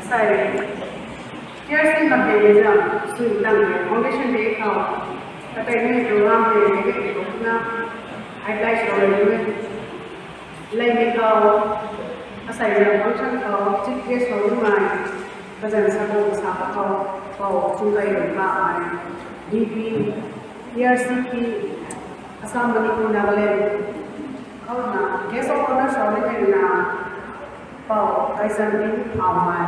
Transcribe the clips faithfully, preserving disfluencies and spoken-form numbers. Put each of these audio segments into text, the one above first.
Sai, T R C Mate na sui tang foundation day khou, katai ni program de ni na, ai lai show le ni. Lai ni khou, asai na function khou chief guest khou ni mai, kazan sa ko sa khou, khou chung kai ram ka mai, D P, T R C P, Assam, Manipur, Nagaland. Khou na guest of honour show ni na, Pou Gaichanbin Phaomei,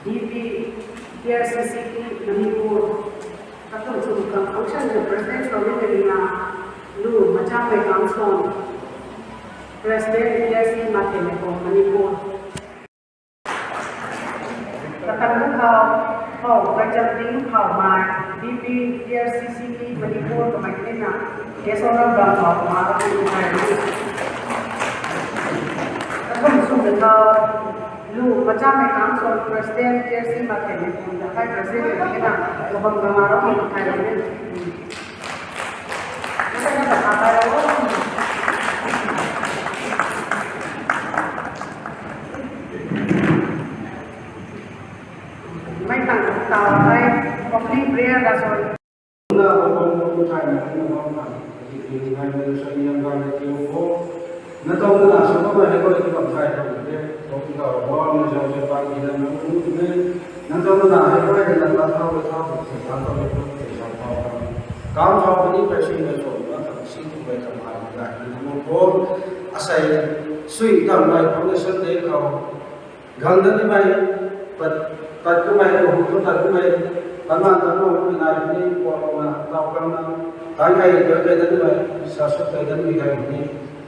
D P, T R C C P Manipur, kathum sum khang function khou president rui ni na, Lu Machamei Kamson, president T R C Mate Meikhong Manipur. Kathum khou, Pou Gaichanbin Phaomei, D P, T R C C P Manipur kamei ni na, guest of honour bam khou ma ru ni. Kathum sum khou, Lu Machamei Kamson, president T R C Mate Meikhong, the vice president ni na, kabam bam ma ru ni thai ru ni. Mei tang tau ai opening prayer da sw. Na bam bam bam thai na bam bam thai. Ti ti ngai na sa ni ngai na ti ho. Na tau na sa bam na ko ti bam thai tau de. Ko ti tau bam na sa sa pa ni na na ni. Na tau na hei ko na ta tau ta tau ta tau ta tau. Kam tau ni pa sing na so na ta sing tu bai kam ha ga ni mo ko. Asai sui tam lai foundation day khou. Gang dat nimei, pat, pat kumei, hu tat kumei, tan man tan man kumei nai ni, kuang na, tau kam na, tan kai, kai, kai dat nimei, sa sut kai dat nimei kai ni.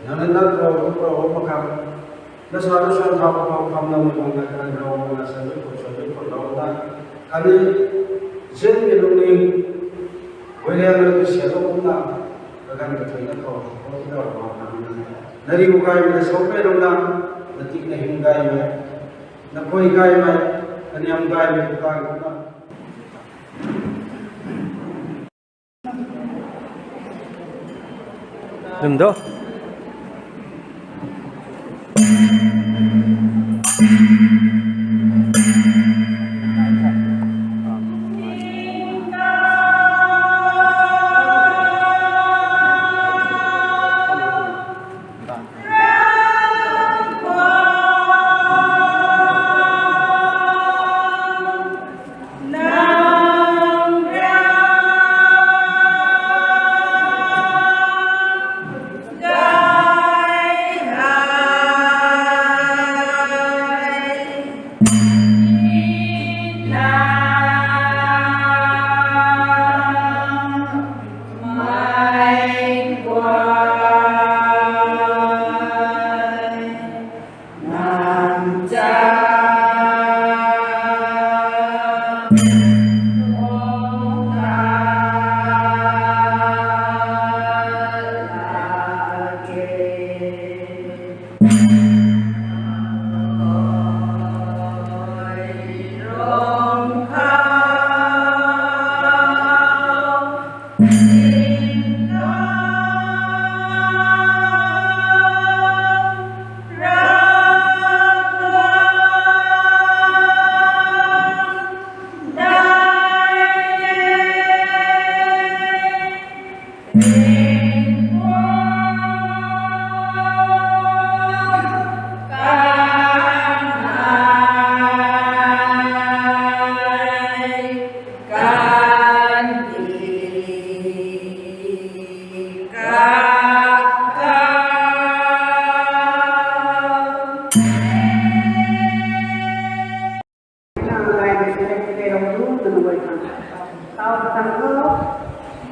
Nang na nat pro, pro, makam. Na sa, na sa, tau kam, kam na, mei, mei, na, kan, ro, na, sa, ni, ko, sa, ni, ko, ro, na. Kani, zin, ni, lung, ni, wei, liang, ni, sia, lo, kum, na, ka, kan, ka, thui, na, ko, ko, na, ro, na, na. Na, ri, ko, kai, na, sa, kai, ro, na, na, tik, na, hing, kai, na. Nakhui gaymei, kaniam gaymei, kukai kumna. Rimdo.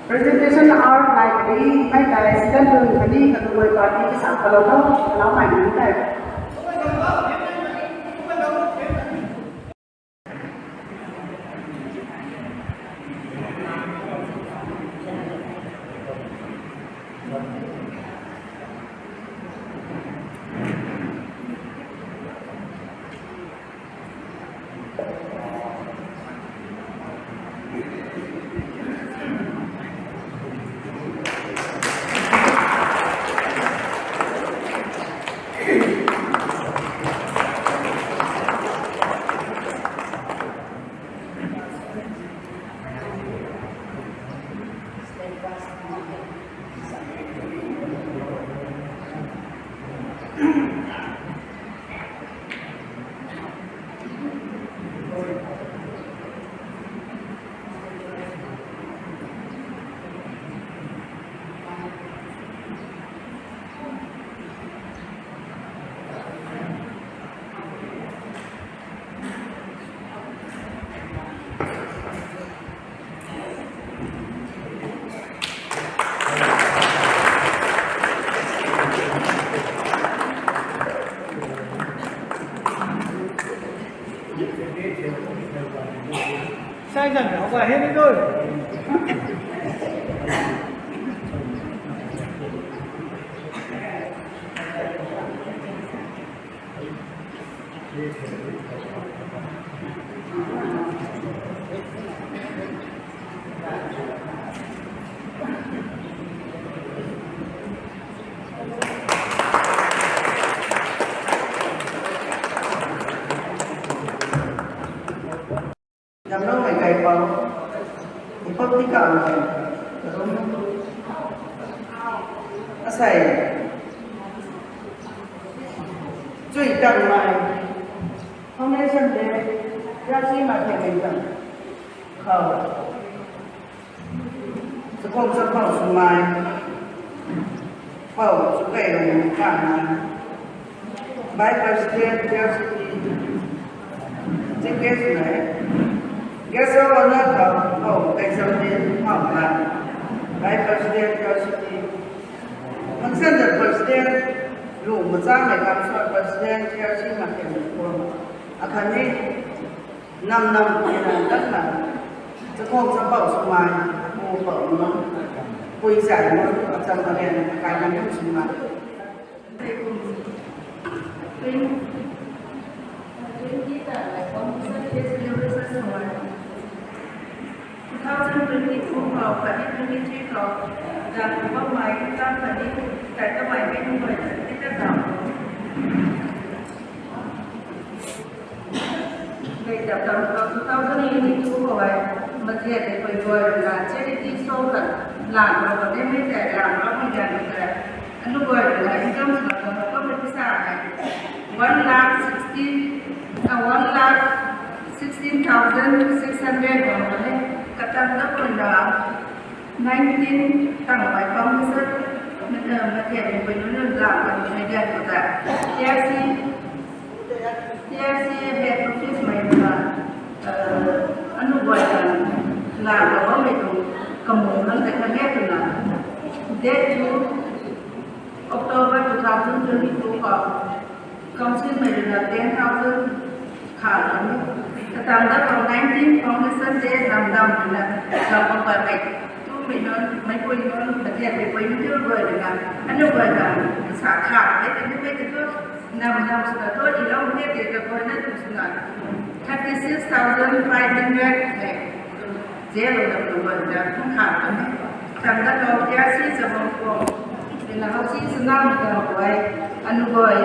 Presentation hour nai kani, mei tei student dun kani, katuang party ki sa kalo tho, lau mai ni tei. Damloumei kaipouc, ipou ti kaw, asei, chui tangmei, foundation day, Ravsiamei Themei tang khou, chakhwang chakhwang swmei, pou chukei rui kanmei, Vice President, Chief Guest mei, Guest of Honour khou, pou Executive Mount Vice President, Chief Guest, Council President, Lu Machamei Council President, Chief Guest mei, akhatni nam nam tina datna, chakhwang chakhwang swmei, pu pou nunc, pui zay nunc, acham karian, kaina nunc swmei. Two thousand twenty-two khou khatni twenty-three khou, dan bammei, tam khatni, tai kamei mei nunc guay ta, tina dam. Mei dam dam khou two thousand twenty-two khou hei, mathiat mei pui guay rui na charity show khat, lan rou khatni mei tei lan rou mei ganv tei, anu guay rui na income swna khang kammei pisa hei, one lakh sixty, uh, one lakh sixteen thousand six hundred bam khatni, katang dat rui na, nineteen tangmei foundation, uh, mathiat mei pui nunc rui lan bam mei ganv khou ta, T R C, T R C head office mei rui na, uh, anu guay ta, lan rou bammei tuang, kamu nunc tei kage twna, date two October two thousand twenty-two khou, council mei rui na ten thousand kha kan e. Katang dat khou nineteen foundation day nam nam rui na, nam bam bammei, tumei nunc, meipui nunc, mathiat mei pui nunc guay rui na, anu guay ta, sa kha e, anu mei ta tu, nam nam swna tu, ilou mei tei kaguayna tu swna, thirty six thousand five hundred e. Zero na kaguay ta, kum kha kan e. Tang dat khou T R C chabang khou, tina hou si swna mei ta guay, anu guay,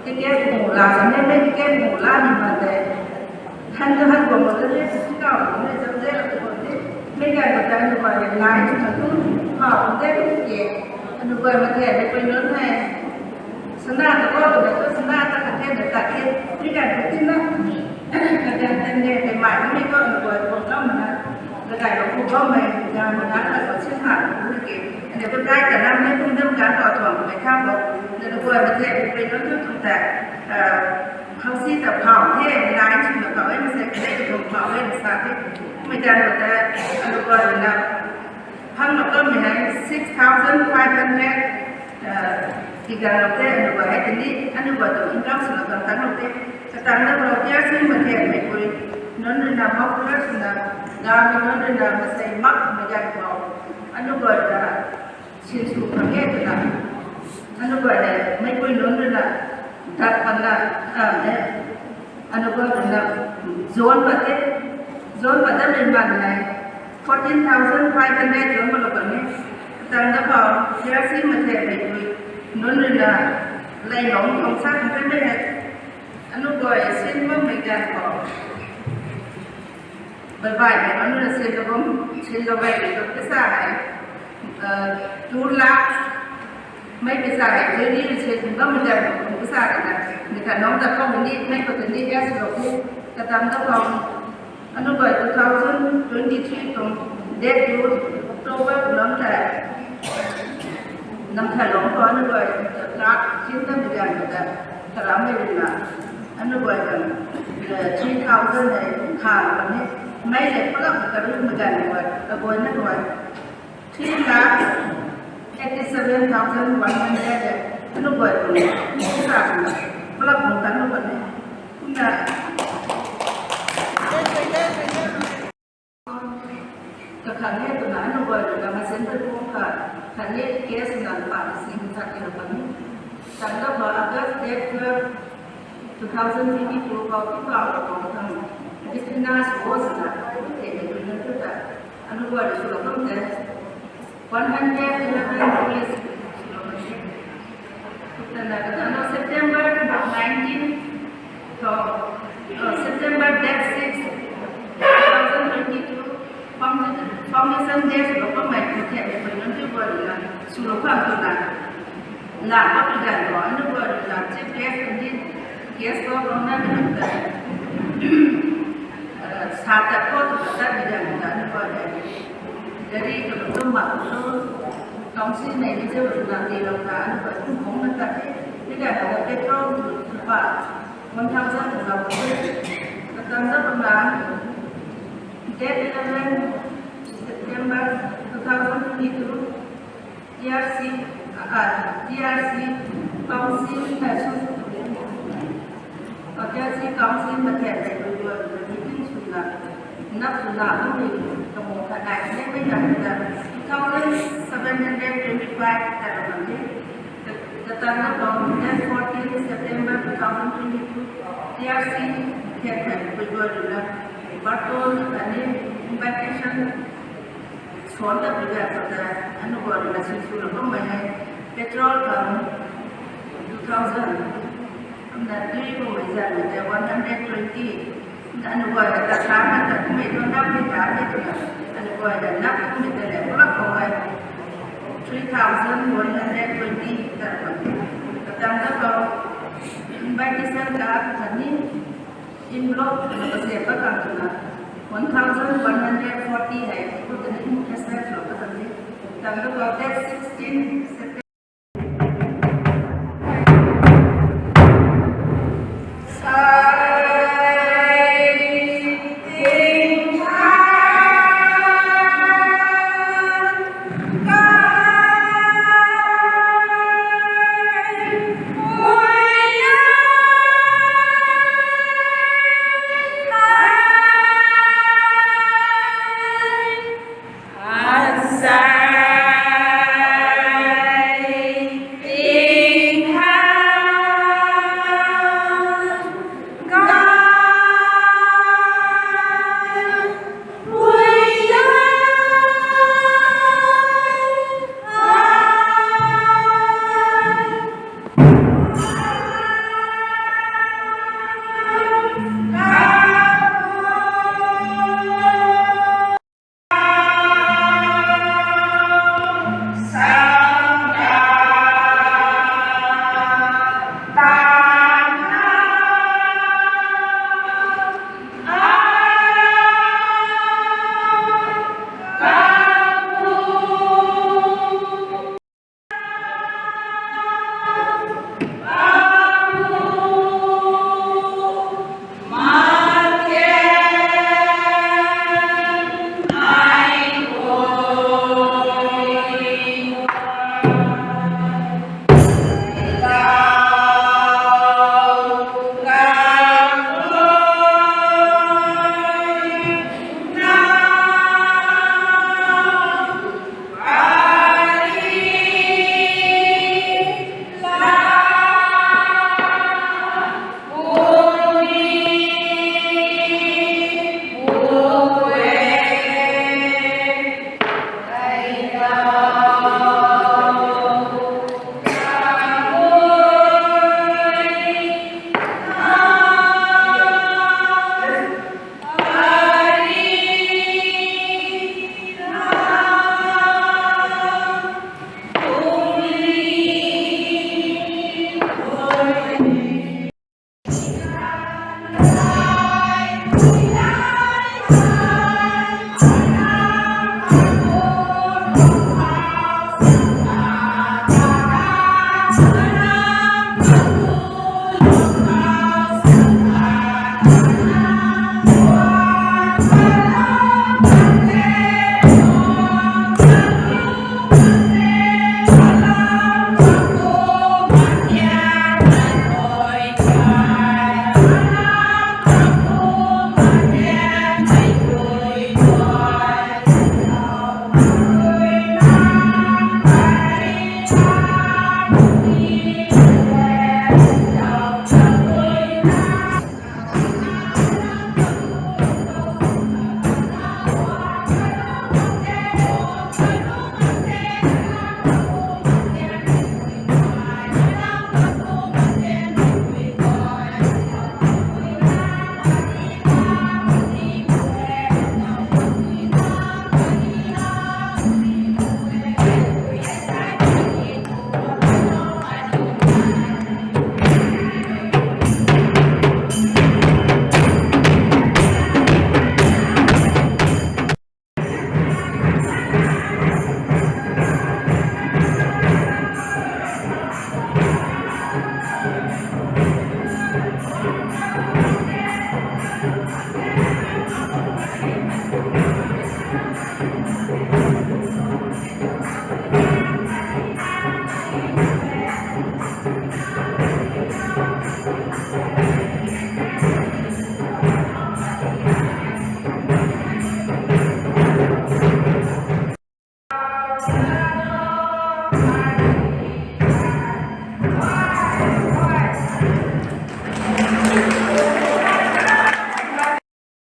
ticket mu la, sa mei mei ticket mu la ni ma tei. Han ta han guang ma ta ni, si kaw ni, zam zero kaguay ni. Mei ganv khou ta anu guay, line swna tu, kaw tei tu ke. Anu guay mathiat mei pui nunc hei, sana ta kaw ta tu, sana ta khat the, ta khat the, mei ganv khou tina. Kaganv tang de, tei mai ni mei khou anu guay guang lam na. Kaganv khou bammei, ganv na, na khou si kha, tu ke. Ane khou dai ta nam mei kum dam ganv khou tuang mei kha khou, anu guay mathiat mei pui nunc tu tuang ta, uh, hou si ta phau the, line swna phau e, masei khat de tu phau e, masa the. Mei ganv khou ta, anu guay rui na, phang lou kammei hei six thousand five hundred, uh, figure lou the, anu guay hei tini, anu guay tuang income swna tuang tang lou the. Katang dat khou T R C mathiat mei pui nunc rui na, muffler swna, gamei nunc rui na, masei mak mei ganv khou, anu guay ta, sinsw khang e twna, anu guay hei, meipui nunc rui na, dat patna, ah, e, anu guay rui na, zone pat the, zone pat dat mei man hei, fourteen thousand five hundred zone patlou kan e. Katang dat khou, T R C mathiat mei pui nunc rui na, lei lung khang sa khang kan e hei, anu guay sin bammei ganv khou, bye bye mei anu rui na sinlou bam, sinlou bammei tu pisa hei, uh, two lakh, mei pisa hei, twenty rui sin bammei ganv khou pisa hei na, ni kha nung ta khou ni, mei khou tini S lou ku, katang dat khou, anu guay two thousand twenty-three tuang date two October khou nam tei, nam thalung khou anu guay, lakh sin bammei ganv khou ta, karammei rui na, anu guay ta, uh, three thousand hei kha kan e, mei le pulak karu mei ganv khou, kaguayna khou, three lakh eighty-seven thousand one hundred hei, anu guay ta, sa kan, pulak bang tan lou kan e. Kumna, Khatni twna anu guay ruina machine ta pu kha, khatni cash na pa sing khat ni lou kani. Tangda ba August date twelve, two thousand twenty-two khou tu ka ko thang. Dipina so zana, te ni tu na tu ta. Anu guay ru sw lou bam te. One hundred eleven rupees. Tana, tana September nineteen, to, uh, September date six, two thousand twenty-two, foundation, foundation day sw lou bammei tu the, mei pui nunc tu guay ruina sw lou khang twna. La pa tu dan ko, anu guay ruina chief guest, and then guest ko rona ni ta. Uh, sa ta ko tu ta ni dan ta anu guay ruina. Dari tu tu ma tu, council mei ni zeu ruina ti lou ta, anu guay tu kong na ta the, ni dan ta petrol tu pa, one thousand na pa. Katang da pa na, date eleven September two thousand twenty-two, T R C, ah, T R C Council na su, ah, T R C Council na the, the, the, the meeting swna, nap swna, kami, kamo khat nai, ne, mei na, na, two thousand seven hundred twenty-five ta ra bam ni. Katang da pa, date fourteen September two thousand twenty-two, T R C the, the, the, the, the, Barton, khatni invitation suan ta pi ga ta, anu guay ruina sw sw lou bammei hei, petrol khang two thousand, amna tui bammei zan mei ta one hundred twenty, anu guay ta sa na ta kummei tu nap ni ta ni tu, anu guay ta nap kummei ta le, pura khou hei three thousand one hundred twenty ta. Katang da pa, invitation card khatni envelope na pa se pa kang twna, one thousand one hundred forty hei, ku tani S F lou pa tang ni. Tang da pa date sixteen September.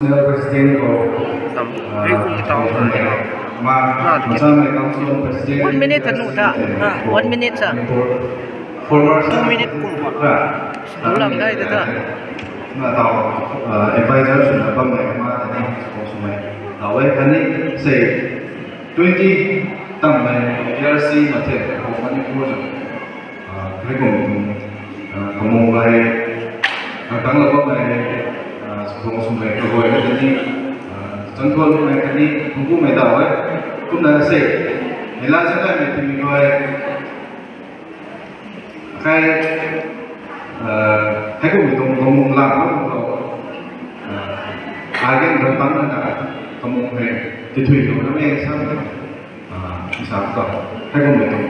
President ko, Tam, uh, ei kum tau, ma, na, machang mei council president, one minute tha nu tha. Ah, one minute sa. Former two minute kum. Ra. Lu lam kai de tha. Na tau, uh, advisor swna bammei ma ta ni, ko swmei. Tau e, khatni sei twenty tammei R C Mathen ko Manipur, uh, hei kum, uh, kamung mei, uh, tang la bammei, uh, ko swmei, kaguay na ta ni, uh, changthuan mei ta ni, kungkumei tau e. Kumna sei, hei la sa naimei timi khou, kai, uh, hei kum tuang kamung lam khou, uh, ai kan rui tang na, kamung hei tithui lou na mei sa, uh, sa tau, hei kum tuang,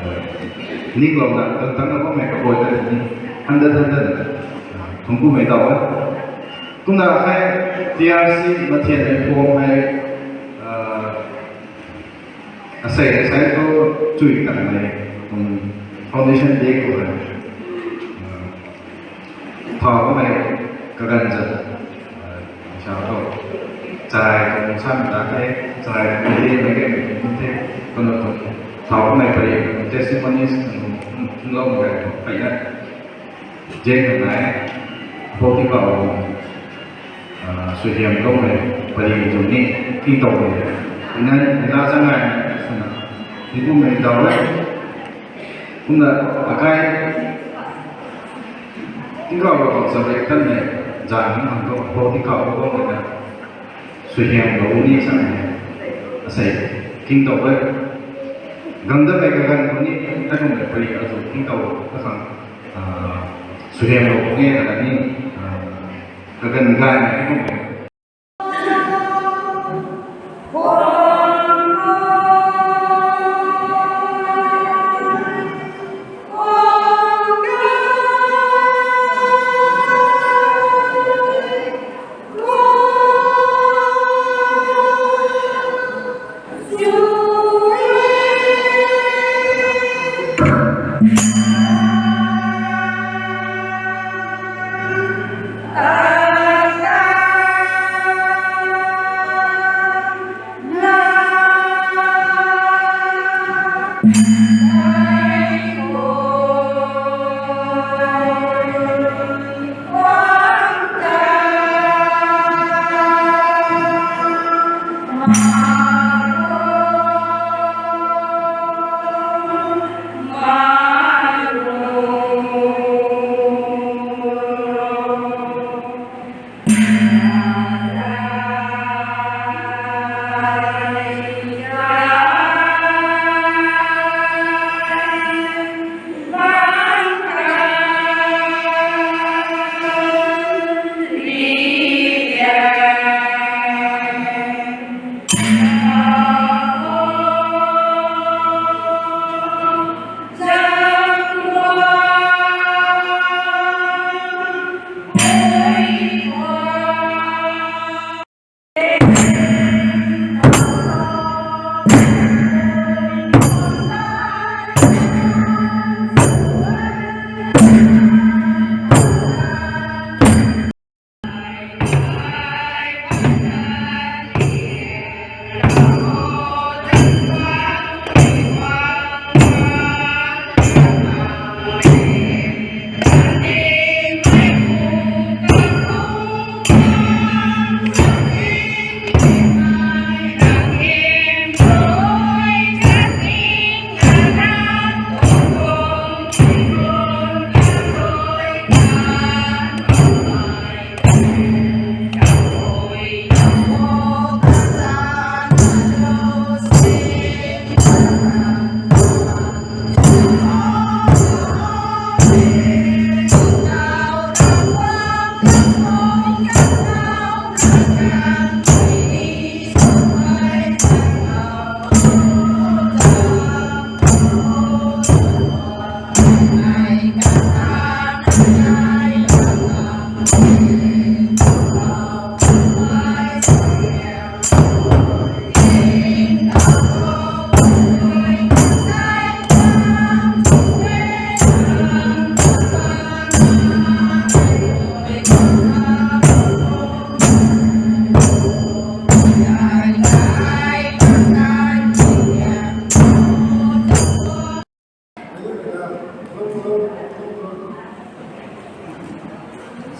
uh, ninglouna, tang tang na bammei kaguay ta ni, hundred, hundred, uh, kungkumei tau e. Kumna hei T R C Mathen mei phuam hei, uh, asei, asei thu chui tangmei, um, foundation day khou hei, uh, thau kamei kaganv zat, uh, sa thu, chai kung sam ta the, chai kung de mei ke mei the, kumna thu, thau kamei pary testimonies, um, um, lou mei pary na. Jen kan nai, poti kau, ah, suaihiamloumei pary tuang ni, tingtow mei. Nai, nai la zang nai, swna, ni kummei tau e. Kumna, akai, tingkauh khou sa rei kan mei, zan ni khang tu, poti kau khou na, suaihiamlou ni sa mei, asei, tingtow e. Gang dat mei kaganv khou ni, hei kummei pary azu tingtow, kakhang, ah, suaihiamlou ni, kata ni, ah, kaganv gaymei, hei kummei.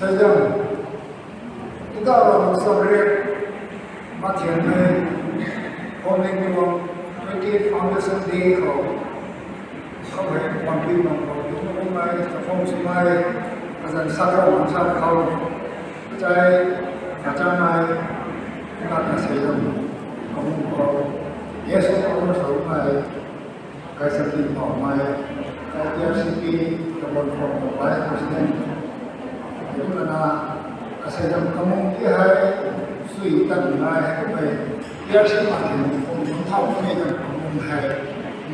Seidan, ita rang sabrik mathianmei, Holy Tuang twenty Foundation Day khou, khou hei pampi bam khou, tumei, kakhong simei, azan sakau, sa khou, chai, kachamei, na ta seidan, kamung khou, yes, of course, mei, Kaisapin Pawmei, K T R C P, Tabon Pawmei Vice President, kumna, asei dam kamung ti hei, sui tan nai hei kummei, K T R C P mathian kum thau kummei dam kamung hei,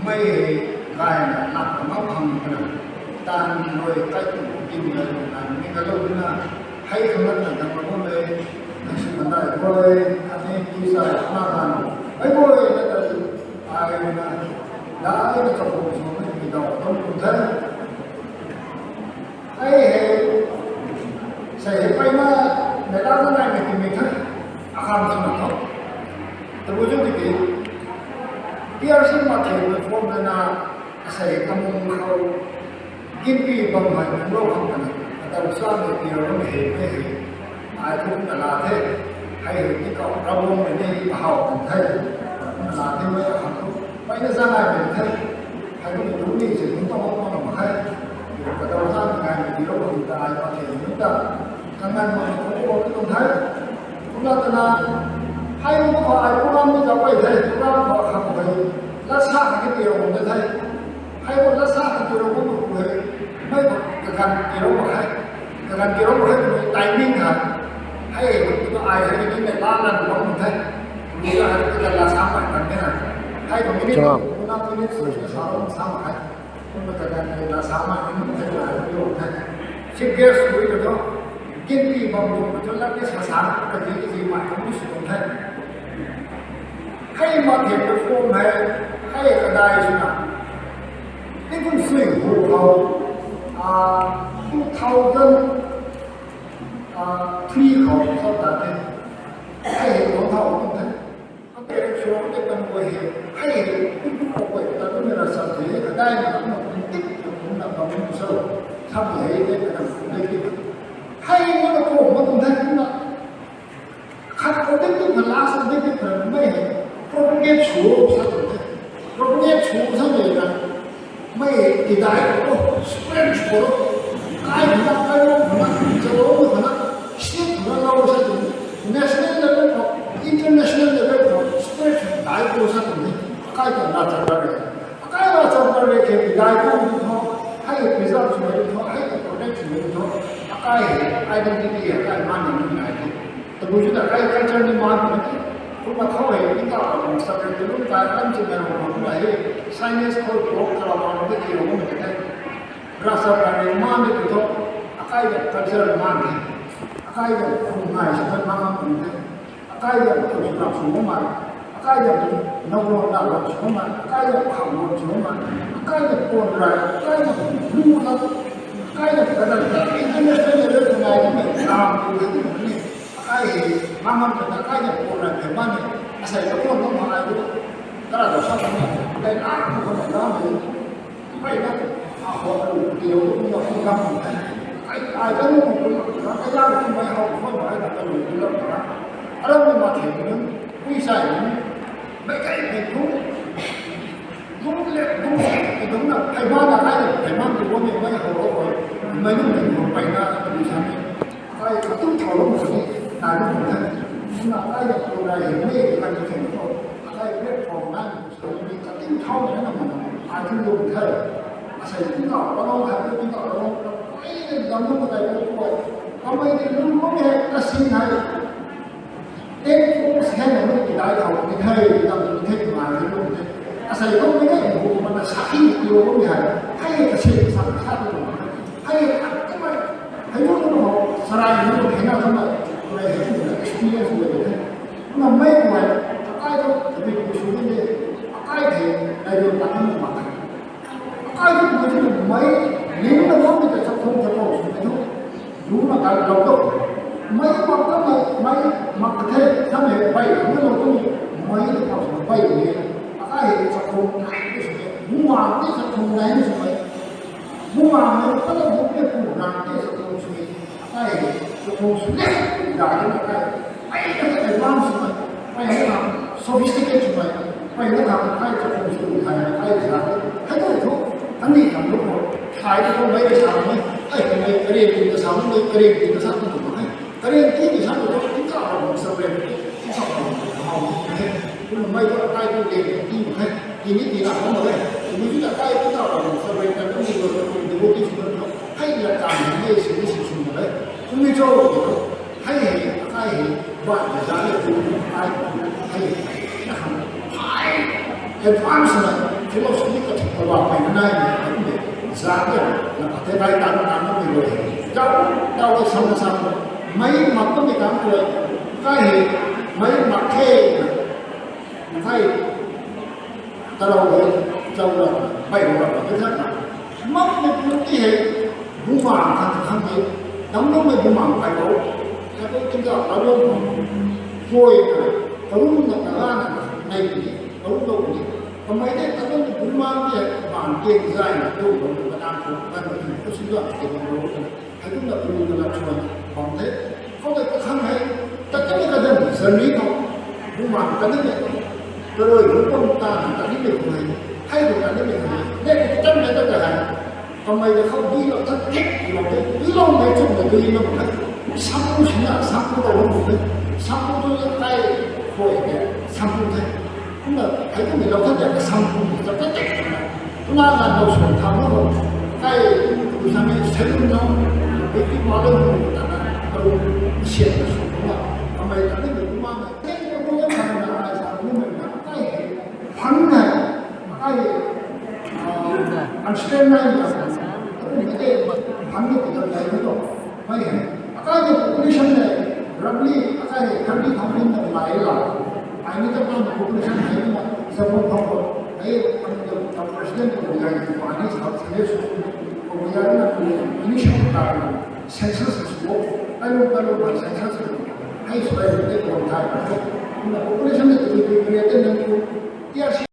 mei hei, gayna, nak na, mapang kana, tan rui, kai tu, kim na, na, ni ka lo na, hei khang na, na, dam kamung hei, na, sui tan nai, rui, kani, tu sai, na, na, hei, rui, na, na, Ai na, na ai na kapu sw ni mi dau kum kum the. Ai hei, sei hei pai na, na la na nai mi ti mi the. Akhang sw na tho. Tabui zun tiki, K T R C P mathian mei form na, asei kamung khou, Ginpi bam hei nunc rou khang twna, atau sa mei tiarou mei hei, mei hei, ai thu na la the, hei hei ti kau, Ravguangc mei ni kahawmei the, na la the, mei akhang thu, mei na zangaymei the, hei thu mei thu ni se, nunc tang bam bam mak khe, atau sa mei ngaymei tiarou khang ta ai pa the, nunc ta, kanganv mak thu, thu, thu, the, kumna twna, hei nunc khou ai program ni ta pei the, program khou akhang hei, la sa hei tiarou na the, Hei khou la sa kan tiarou bam mak khe, mei khou kaganv tiarou mak khe, kaganv tiarou mak khe twmei timing ha. Hei, tu ai hei ni mei la lan bam mak the. Ni la hei kaganv la sa mak kan the na. Hei khou minute, Chang. Kumna minute sw sa bam sa mak khe. Kumna kaganv la sa mak kan the la hei lo the. Chief guest rui ta tho. Ginpi bam lu khou la ni sa sa ka di di mak kan ni sw the. Hei mathian perform hei, hei kadai swna. Ni kum sui hu khou, ah, two thousand, ah, three khou sa ta the. Hei hei tuang thau kum the. Ape sw te kan guay hei, hei hei, kum kum khou guay ta kum na sa the, kadai na kum kum tik kum na kum kum sa. Sa hei te kan kum tik. Hei na kum kum the na. Khat objective na last objective na mei hei propagate sw sa tuang the. Propagate sw sa mei na mei hei tidai khou spread sw khou, kai khou na, kai lou khou na, chalou khou na, state khou na lou sa tuang the. National level khou, international level khou spread sw dai khou sa tuang the. Akai ta na chan na re. Akai na chan na re khe tidai khou tu tho, hei preserve sw mei tu tho, hei protect sw mei tu tho. Akai hei identity hei akai man na nai the. Tabui chu ta kai culture ni man na the. Kumna khou hei, ni ta, um, subject tu lum kai lam chin na ram kumna hei, science khou block kara man na the, ram kumna the. Rasa kai ni man ni tu tho, akai ta culture man the. Akai ta kum nai sa man man kum the. Akai ta kum sw ram sw man. Akai ta kum nau ram na ram sw man. Akai ta kum kham ram sw man. Akai ta kum rai. Akai ta kum lu na. Akai ta kum kadan ta. International level tu nai ni, ram tu ni. Akai hei, mamam ta akai ta kum rai the man ni, asei ta kum nung mak ai tu, kara ta sa kum ni, kai na kum kum na ram ni, kai na, a ho tu, ti yo tu, na kum ram kum the. Ai, ai ta nung kum kum na, kai na kum mai hau kum kum na, ai ta kum kum ram kum na. Aram ni mathian nunc, pui sai nunc, mei kai mei tu, Lung le, lung le, lung na, hei man na, hei, hei man tu bam ni, mei hou hou hou, mei lung lung hou pey na, tu sa ni. Hei, katu thau lung sa ni, na lung lung the. Lung na, hei, lung na, hei, mei, hei, kan tu thau lung hou. Hei, platform na, sa ni, katu thau na, na, na, hei, tu lung the. Asei tu na, pa lung, hei, tu na, pa lung, hei, lung na, hei, tu lung hou. Kamei ni lung lung hei, ka sin hei. Ten force hei na mei kidai thau ni the, kidam ni the, kidai ni lung the. Asei kum ni the, bu mana sa hi ti lung ni hei. Hei ka sei sa sa tu lung. Hei ka kum hei. Hei lung lung hou, sarai ni lung hei na kum hei. Hei hei ni experience ni the. Na mei kum hei, akai tu, mei kum su ni the. Akai the, na lung ta ni ma. Akai tu mei tu mei, ling na mei ta sa kum ta kum su ni tu. Lu na kai lou tu. Mei mak ta mei, mei mak ta the, sa mei bai, mei lou tu, mei ta kau sa bai ni. Akai hei sa kum nai ni sw ni. Mu mak ni sa kum nai ni sw ni. Mu mak ni pa lou bu ni kum nai ni sa kum sw ni. Ai, chakhwang sw le, da de na kai. Ai, na kai advance swmei, ai, na kai sophisticated swmei, ai, na kai, kai chakhwang sw thai na kai za. Hei tu thu, ani kam lu ko, thai tu mei sa mei, ai, mei karen ti na sa mei, karen ti na sa tu mei. Karen ti na sa tu, ti ka sa mei, ti sa mei, hau mei. Kumna mei tu kai tu le, ti mei, ti ni ti na hau mei. Ti ni ti na kai tu ka sa mei, kan tu ni lo, tu ni lo, ti swmei. Hei la kan hei si ni si sw mei. Kumni cho, hei hei, akai hei, ban na za le tu, akai hei, hei, na khang, hei, advance na, philosophy ka thuk ka ba pai na nai na, hei, kumni, za le, na pate bai tan tan na mi lo hei. Dau, dau sam na sam, mei mak ka mi tan ko, akai hei, mei mak the, na, akai, tarou hei, chau la, bai lo la, ka thak na. Mak ni pu ti hei, bumaeng khang khang hei, dam lou mei bumaeng pai lo. Hei ko tingga, ka lou, koi na, ka lou na, ka la na, nai ni, ka lou lou ni. Kamei de, ka lou bumaeng de, ban ke zai na, lou lou, ka na ko, ka na ko, ka si lou, ke lou lou. Hei kumna pu na la chuan bam the. Khou tei kakhang hei, ta kani kadan journey khou, bumaeng kani mei, karui bu pam ta kani mei khou hei, hei bu kani mei khou hei, ne ki tan mei ta ka hei, kamei ta khou dui lou than thek lou the, dui lou mei chum na dui na bam hei, sampu sina, sampu ta bam hei, sampu tu ya kai, koi ke, sampu the. Kumna, hei kumna lou than thek ka sampu ta ka tek na. Kumna na lou suan tha mo, kai, tu sa mei salon no, beauty parlor no, ta na, ta lou sian na sw kumna, kamei ta ni kumna na, kai kumna kumna na, ai sa kumna na, kai, phang na, kai, ah, understand na, kumna ke, phang ni kumna na, kumna. Mei hei, akai hei population hei, roughly akai hei thirty thousand na lai la. Ai ni ta kan population hei na, Zambon phang ko, hei, kan ta president ko ya ni, ko ni sa, sa ni su, ko ya na ko ni, initial ta, census is wo, kan lo, kan lo, census is wo. Hei, so hei, hei, ko thai, na population hei, tu, tu, tu, ya, ten, ten, tu, T R C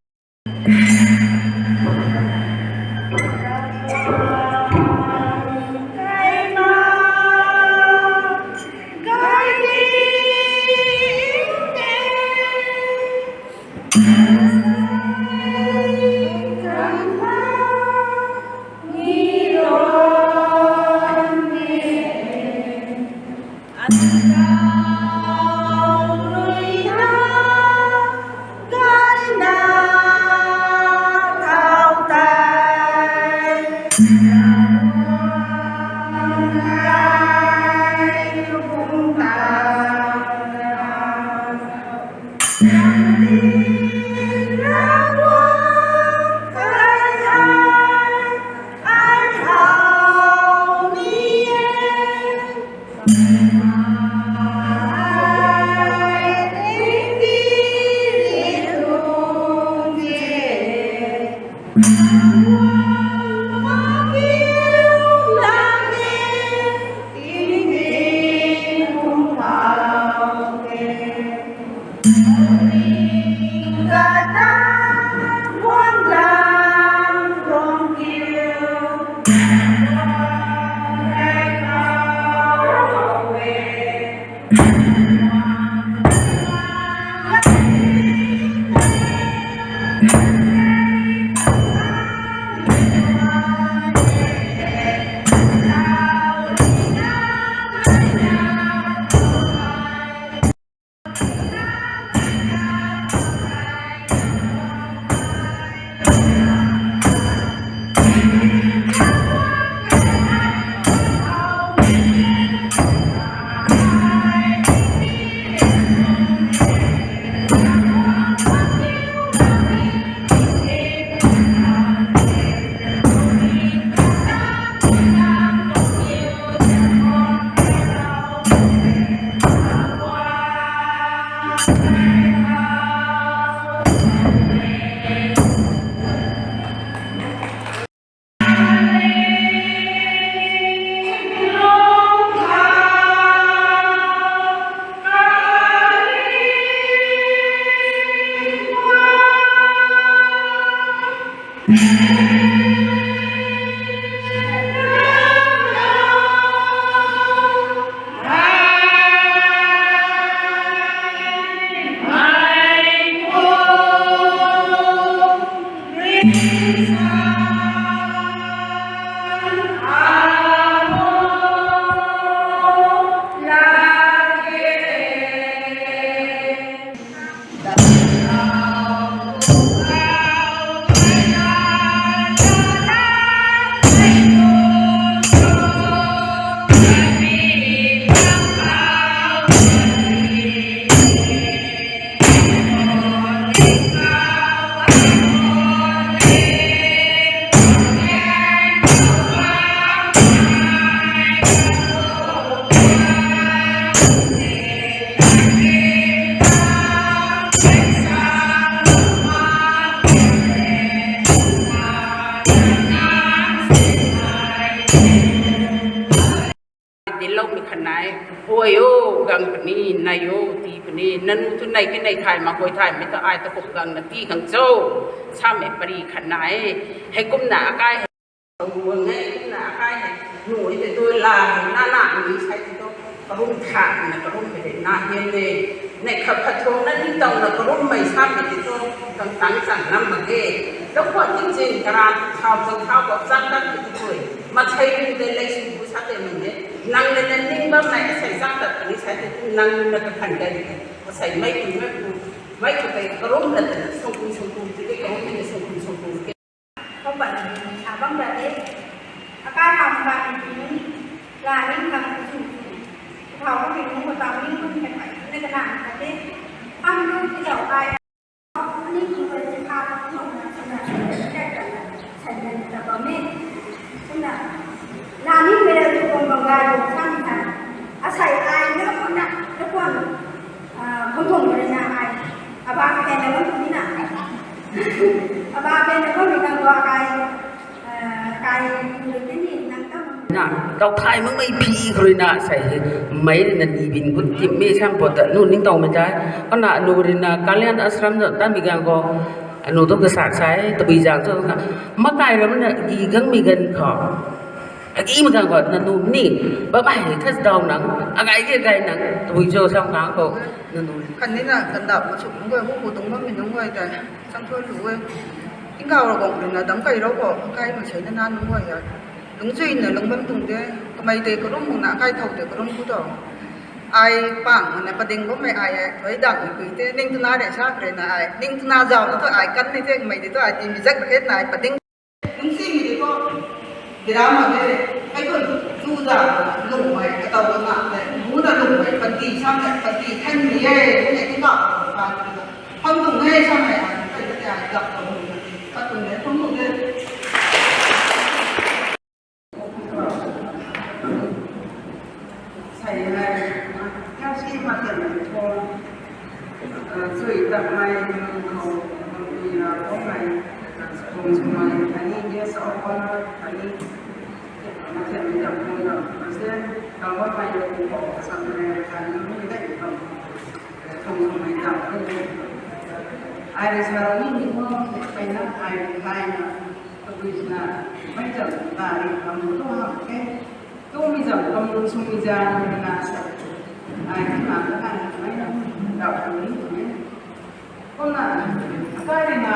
Nai o, tii puni, nanu tu nei ke nei thay mak koi thaymei tu ai ta kum gang na tii khang cho, samei pari khat na e. Hei kumna akai hei, ru e, kumna akai hei, nu e te tu la, na na ni sai te tu, karum tha na karum hei na hian e. Nei khat phat thu na ningtow na karummei samei te tu, kang tang chang nam mak e. Lou khwan ting zin karan thau zang thau bak chang tat te tu e. Mathei rin de lei sing bu sa te nung e. Nang le na ning bam nai asei zang tat puni sai te tu nang na ka than de. Asei mei ku mei ku, mei ku tei karum na te na sung ku sung ku te karum te sung ku sung ku te. Kum bam na sa bam ra de. Akai ham bam ni, la ning khang sung ku. Thau ko ning ko tam ning ko ni kai na ka na ka de. Ham ru ti dau kai. Ani ki bai ti kha ka nung na suna suna suna suna suna bam e. Suna, la ni mei ra tu kum bam gay bam sa ni tha. Asei ai na ko na, na ko na, ah, kum thung ri na ai. Aba ka na kum ni na. Aba ka na kum ni ka ba ai. Na, tau thay makmei phi khou rui na, sei hei, mei rui na ni bin gut timmei sam pat ta, nu ningtowmei tei, kana nu rui na, Kalyan Ashram zan tanmei gang khou, anu tu kasa sai, tabui zang tu ka, makai ram na, gi gangmei gan khou, agi mei gang khou, nanu ni, ba bai, thas daw nang, agai ge gai nang, tabui cho sam kang khou, nanu. Khatni na, kandap ma suk nunc guay, hu hu tuang bammei nunc guay tei, sam thu lu e. Tingkauh Ravguangc rui na dam kai rou khou, kai ma sei na na nunc guay a. Lungchui na lung bam tuang de, kamei tei karum muna kai thou tei karum ku tho. Ai pang na pading bammei ai e, thoi dang mei pui te, ning tuna de sa kre na ai, ning tuna zau na thu ai kan ni te, kamei tei thu ai ti mi zak kre na ai pading. Lungcsimei tei thu, bira ma de, kai khun chu za, lungmei, kataw na de, bu na lungmei, panty sam de, panty than ni e, bu ne tingkauh, pa, pham tuang e, sam e, ai, kai ta ai, dap tuang, pat tuang e, pham tuang e. Sei hei, kasi ma ten khou, chui takmei nunc khou, bia khou mei, kum swmei, khatni guest of honour, khatni, ma ten mei tam khou na, president, kau bammei, kum khou, kasam mei, khatni mei dai khou, kum swmei tam khou, ai rui sa ni ni khou, peyna ai rui thay na, tabui swna, mei tam ta rui kham tu ham ke. Tumei zam kum swmei zan na sa. Ai, na, na, na, na, na, na, na, na, na, kumna, akai rui na,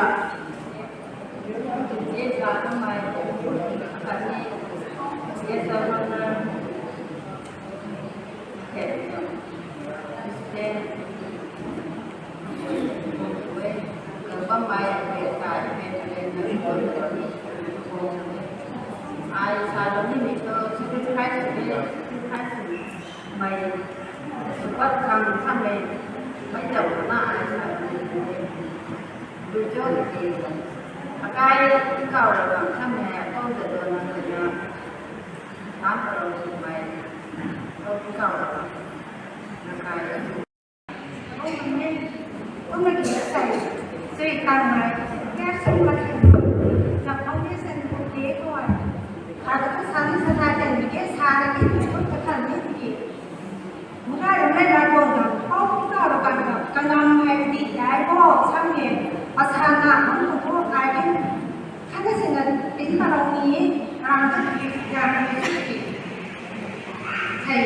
Hei,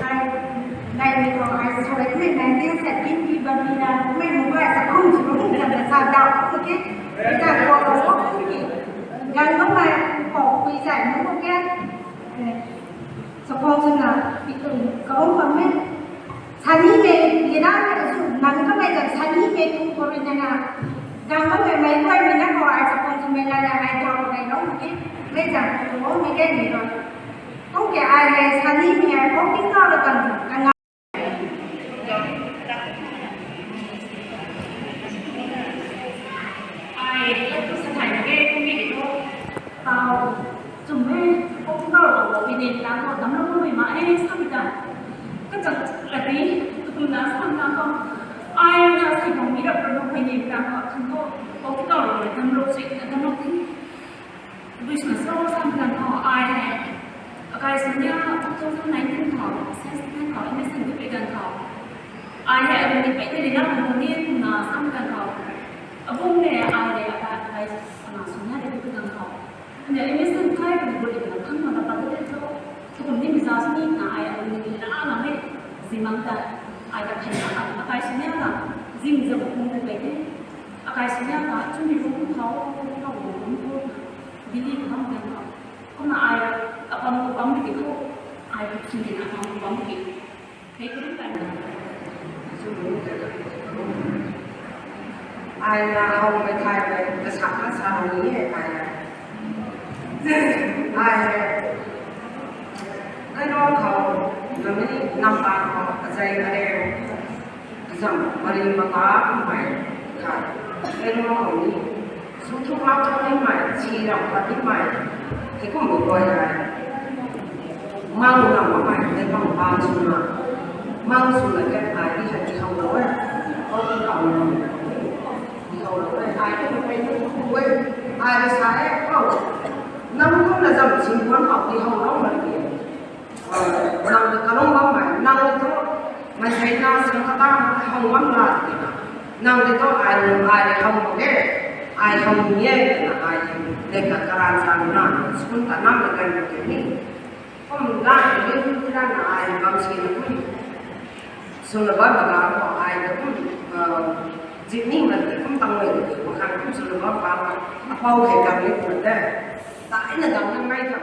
ai, naimei khou ai sa rei mei nai tin sa tin pi bam pi na, mei mei guay sa kum sw kum sa sa dau kum ke, sa khou khou kum ke, ganv khou mei khou pui zay mei khou ke, sa khou swna pi kum kaum bam mei, sa ni mei, ni na mei sw nang kamei zan sa ni mei kum khou rui na na, ganv khou mei mei guay mei na khou ai sa khou swmei la na ai dau khou nai lou kum ke, mei zan khou mei ge ni lou. Kum ke ai hei sa ni mei ai khou tingkauh la kan kan na. Ai, lou tu sa thay na ge, kum ni di tu. Tau, chum e, kum tingkauh la kum ni di tang khou, dam lou kum mei ma e, sa mei ta. Kachang la di, kum na sa tang khou. Ai na sa kum ni rap lou kum ni tang khou, kum khou, kum tingkauh la kum dam lou si, dam lou ti. Business role sam ganv khou ai hei, akai sanya two thousand nineteen khou, sixteen khou, admission tu pi ganv khou. Ai hei alungning pei tei rina bam khou ni kumna sam kan khou. Abung le ai le akai akai sana swna de tu kan khou. Ane admission kai kan bul na khang mana pa de tho. Tukum ni mi za sini na ai alungning rina na me. Zimang ta ai ka thei na akai swna na. Zim zam kum de pei de. Akai swna na chumi rum khou khou rum khou. Bili khou kan khou. Kumna ai apam khou bam de khou. Ai khou chumi na apam khou bam de. Ai na hau mei thai mei kasak na sa ni e ai. Ai ai no khou nami nampa khou kazai kare zam mari mata mei kha. Ai no khou ni Su thu mak khat ni mei, si ram khat ni mei, hei kum bu guay ai. Mang ram mei, hei bang bang swna. Mang swna kat ai di hei di how lou e. Kau di how lou e. Di how lou e. Ai di how lou e. Ai di sa e, kau. Nang kum na zam sin kuan how di how lou mei di. Nang ta kalung bam mei, nang ta tu, mei thei na, sang kata, hang bam na, ti na. Nang ta tu, ai, ai, hang bam e, ai, hang ni e, na, ai, le ka karan sa na, school ta nam na kan bam ni. Kum la, ni, ni, na, na, ai, bam si na, kum. Sung na bam na, ko, ai, ta, kum, ah, zip ni, na, kum tang mei, ko, kan, kum, sung na bam, bam, apau, he, kan, ni, ko, te. Taina dam na mai tham.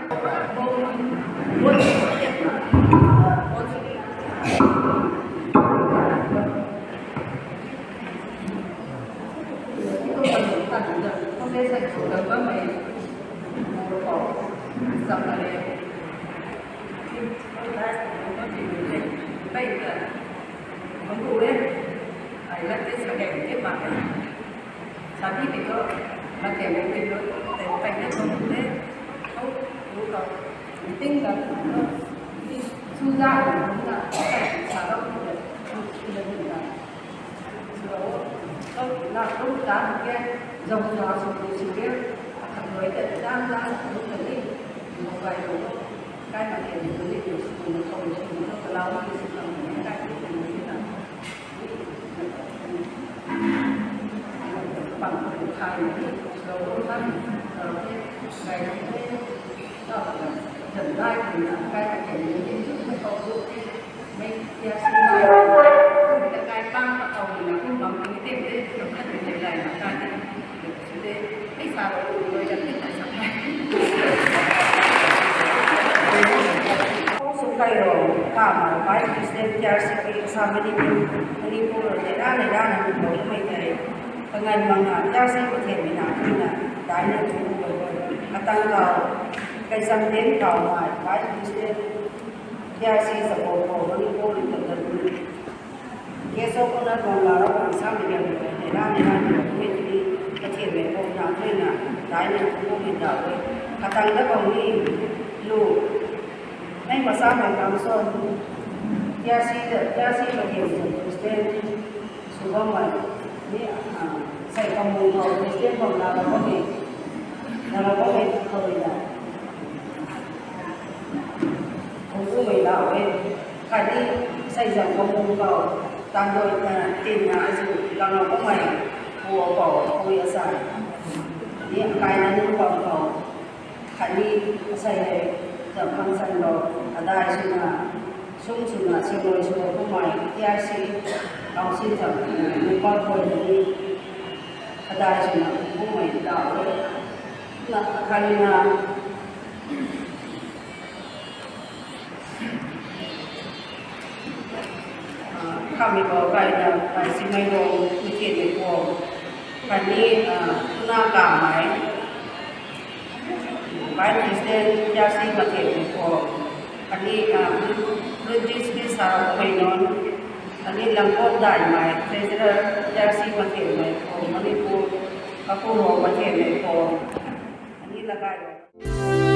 Ai lat te sa kai te ma kai. Sa ti ti ko, lat te mo ti ko, te pai te ko te. Ko, ko ko. Ting da ko. Su da ko na, sa da ko. Su da ko na. So, ko na ko da ke. Zong sa su su ke. Akan roi te da da ko te ni. Mo kai ko. Kai ma te ni ko ni ko su ko ko ko. Kalau ni su ko ni kai ko ni na. Sum kai ro, ka ma, Vice President T R C P sa mani Manipur, ne ra, ne ra, na, mo, mai, tai. Kangan mang na, T R C ko the mi na, mi na, dai na, tu, ko, ko. Atang kau, kai sam den kau, mai, Vice President T R C sa ko, ko, Manipur, ni, ko, ko. Keso ko na tuang la rau kan sa mi liang ko, ne ra, ne ra, ne ra, mi, mi, ka thian mei ko na, mi na, dai na, ko, mi da, ko. Katang da ko ni, lu. Nei ma sa mei kam so. T R C da, T R C ka thian mei President. Su bam mei. Ni, ah, sai kam mung ko, President bam la rau ko ni. La rau ko ni, ko ni da. Kung ku mei la we. Khatni, sai zam kung ku khou, tan doi, ah, tin na azu, kang na kumei, pu a pou, pu a sai. Ni, kai na nunc bam khou, khatni, sai hei, zam khang san lou, adai swna, sum swna, siamlou swna kumei, T R C, council zam, ah, nunc bam khou ni, adai swna, kumei, ta we. Na, khatni na, Ah, kami ko kai na, ah, simei ko, mitian ni ko. Kani, ah, tuna kamei. Vice President T R C matian ni ko. Kani, ah, British ni sa ko mai non. Kani langkok dai mei, Treasurer T R C matian ni ko. Kani ko, kapu ro matian ni ko. Kani lagai ro.